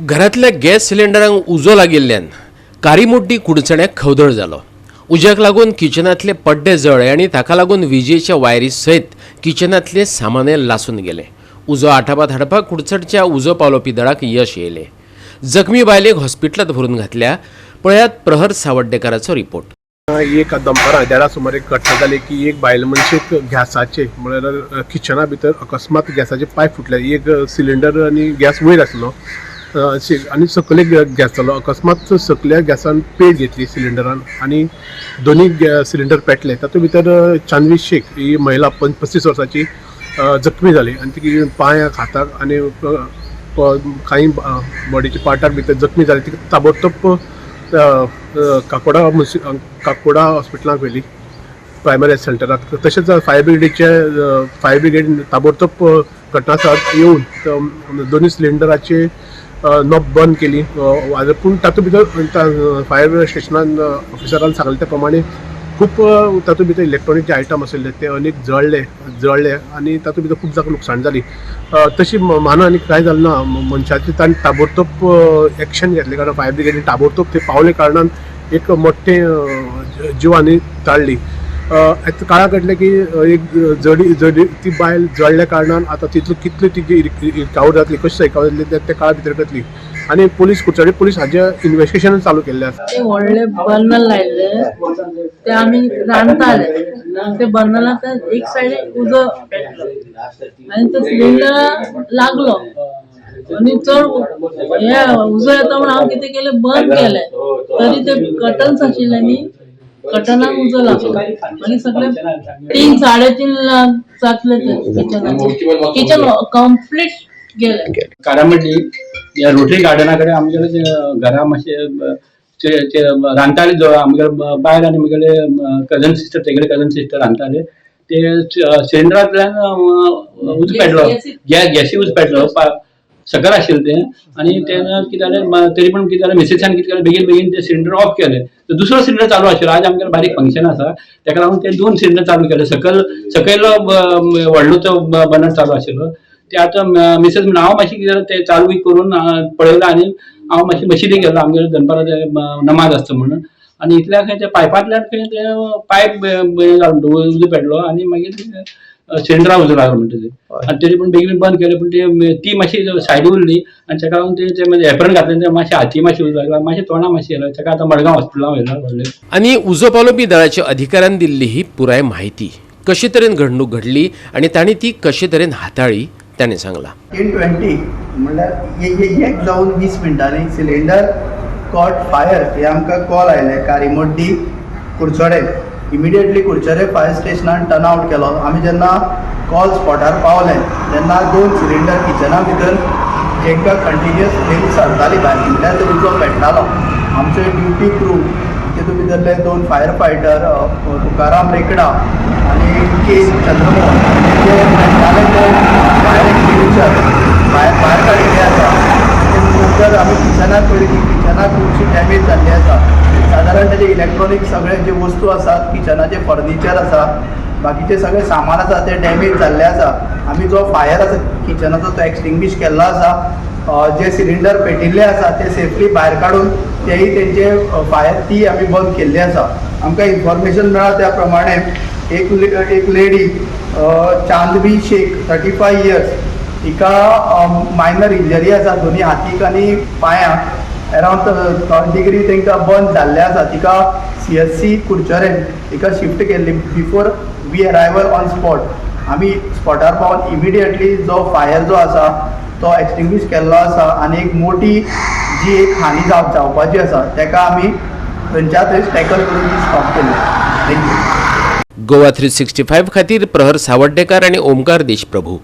घरांतल्या गॅस सिलिंडरांक उजो लागिल्ल्यान कारीमुड्डी कुडचण्याक खवदळ जालो. उज्याक लागून किचनांतले पड्डे जळ्ळे आनी ताका लागून विजेच्या वायरी सयत किचनांतलें सामानय लासून गेलें. उजो आटापात हाडपाक कुडचडच्या उजो पालोवपी दळाक यश येयलें. जखमी बायलेक हॉस्पिटलांत व्हरून घातल्या. पळयात प्रहर सावड्डेकाराचो रिपोर्ट. एक दनपारां देडा सुमार एक घटना जाली की एक बायल मनशेक गॅसाचे, म्हळ्यार किचना भितर अकस्मात गॅसाचे पायप फुटले. एक सिलिंडर आनी गॅस वयर आसलो आनी सकयल एक गॅस जालो. अकस्मात सकल्या गॅसान पेट घेतली सिलिंडरान आनी दोनी सिलिंडर पेटले. तातूंत भितर चांदवी शेख ही महिला 35 वर्साची जखमी जाली आनी ती पांयाक, हाताक आनी कांय बॉडीच्या पार्टाक भितर जखमी जाली. तिका ताबडतोब काकोडा हॉस्पिटलाक व्हेली, प्रायमरी हेल्थ सेंटराक. तशेंच फायर ब्रिगेडीचे, फायर ब्रिगेड ताबडतोब घटनास्थळार येवन दोनी सिलिंडराचे नॉब बंद केली. पूण तातूंत भितर फायर स्टेशनान ऑफिसरान सांगलें त्या प्रमाणे खूब तातूंत भितर इलेक्ट्रॉनीक जे आयटम आशिल्ले ते अनेक जळ्ळे जळ्ळे आनी तातूंत भितर खूब जाका लुकसाण जाली. तशी माना आनी कांय जालें ना मनशाची. तांणी ताबडतोब एक्शन घेतलें, कारण फायर ब्रिगेडीन ताबडतोब थंय पावले कारणान एक मोठें जिवानी टाळ्ळी. आतां काळा कळटलें की एक जडी जडी ती बायल जळ्ळ्या कारणान आतां तितलो कितली तिजी रिकवर जातली, कशी रिकवर जातली ते त्या काळा भितर करतली आनी पुलीस, कुडचडे पुलीस हाजें इन्वेस्टिगेशन चालू केल्लें आसा. ते व्हडले बर्नर लायल्ले, ते आमी रांदताले. ते बर्नराक एक सायडीक उजो पेटलो आनी तो सिलिंडर लागलो आनी चड हे उजो येता म्हणून हांव कितें केलें, बंद केलें. तरी ते कर्टन्स आशिल्ले न्ही, कर्टनाक उजो लागलो. मागीर सगळे 3-3.5 जातले ते किचनाचे, किचन कंप्लीट गेलें. कारामंडी ह्या रोटरी गार्डना कडेन आमगेले ते घरा मातशे ते रांदताले. आमगेले बायल आनी म्हगेले कजन सिस्टर, तेगेले कजन सिस्टर रांदताले. ते सिलिंडरांतल्यान उजो पेटलो, गॅसी उजो पेटलो. सकयल आशिल्लें तें आनी तेन्ना कितें जालें, तरी पण कितें जालें, मिसेसान कितें केलें, बेगीन बेगीन ते सिलिंडर ऑफ केले. तर दुसरो सिलिंडर चालू आशिल्लो. आज आमगेलें बारीक फंक्शन आसा, तेका लागून ते दोन सिलिंडर चालू केले. सकयल सकयलो व्हडलो तो बर्नर चालू आशिल्लो. ते आतां मिसेस म्हणून हांव मातशें कितें जालें, ते चालू बी करून पळयलां आनी हांव मातशें मशिदीक गेलो. आमगेले दनपारां ते नमाज आसता म्हणून. आनी इतल्या खंय ते पायपांतल्यान खंय ते पायप जालो, उजो पेटलो आनी मागीर सिलिंडरा उजो लागलो म्हणटा ते. आनी तरी पूण बेगीन बंद केलें, पूण ती ती मातशी सायडी उरली आनी ताका लागून ते मागीर एप्रन घातलें, ते मातशें हाती मातशें उजो लागला, मातशें तोंडा मातशें येयलें. ताका आतां मडगांव हॉस्पिटलान व्हेला व्हडलें. आनी उजो पालोवपी दळाच्या अधिकाऱ्यान दिल्ली ही पुराय म्हायती. कशे तरेन घडणूक घडली आनी तांणी ती कशे तरेन हाताळ्ळी, ताणें सांगलां. 10:20 म्हणल्यार एक जावन 20 मिनटांनी सिलिंडर कॉट फायर हे आमकां कॉल आयले कारीमोड्डी, कुडचडे. इमिडिएटली कुडचडे फायर स्टेशनान टर्न आवट केलो. आमी जेन्ना कॉल स्पॉटार पावले तेन्ना दोन सिलिंडर किचना भितर जेंकां कंटिन्युअस फ्लेम सरताली भायर, म्हणल्यार तो उजो पेट्टालो. आमचे ड्युटी क्रू, तितून भितरले दोन फायर फायटर तुकाराम रेकडा आनी के चंद्रमोहन, जे पेट्टाले ते फायर एक्सटिंग्विशर भायर भायर काडिल्ले आसा. ते नंतर आमी किचनाक पळयली की किचनाक खुबशी डॅमेज जाल्ली आसा. सादारण तेजे इलेक्ट्रॉनीक सगळे जे वस्तू आसात, किचनाचे फर्निचर आसा, बाकीचे सगळे सामान आसा, ते डॅमेज जाल्ले आसा. आमी जो फायर आसा किचनाचो तो एक्सटिंग्विश केल्लो आसा. जे सिलिंडर पेटिल्ले आसा ते सेफली भायर काडून तेही तेंचे फायर ती आमी बंद केल्ली आसा. आमकां इन्फॉर्मेशन मेळ्ळा त्या प्रमाणे एक लेडी चांदबी शेख, 35 इयर्स, हिका मायनर इंजरी आसा दोनी हातीक आनी पांयांक. अरावंड थर्ड डिग्री तांकां बर्न जाल्ले आसा. तिका सीएचसी कुडचरें तिका शिफ्ट केल्ली. Before we arrival on spot, आमी स्पॉटार पावन इमिडिएटली जो फायर जो आसा तो एक्सटिंग्विश केल्लो आसा आनी एक मोठी जी एक हानी जावपाची आसा ताका आमी थंयच्या थंयच टॅकल करून ती स्टॉप केली. Thank you. Goa 365 खातीर प्रहर सावड्डेकार आनी ओमकार देशप्रभू.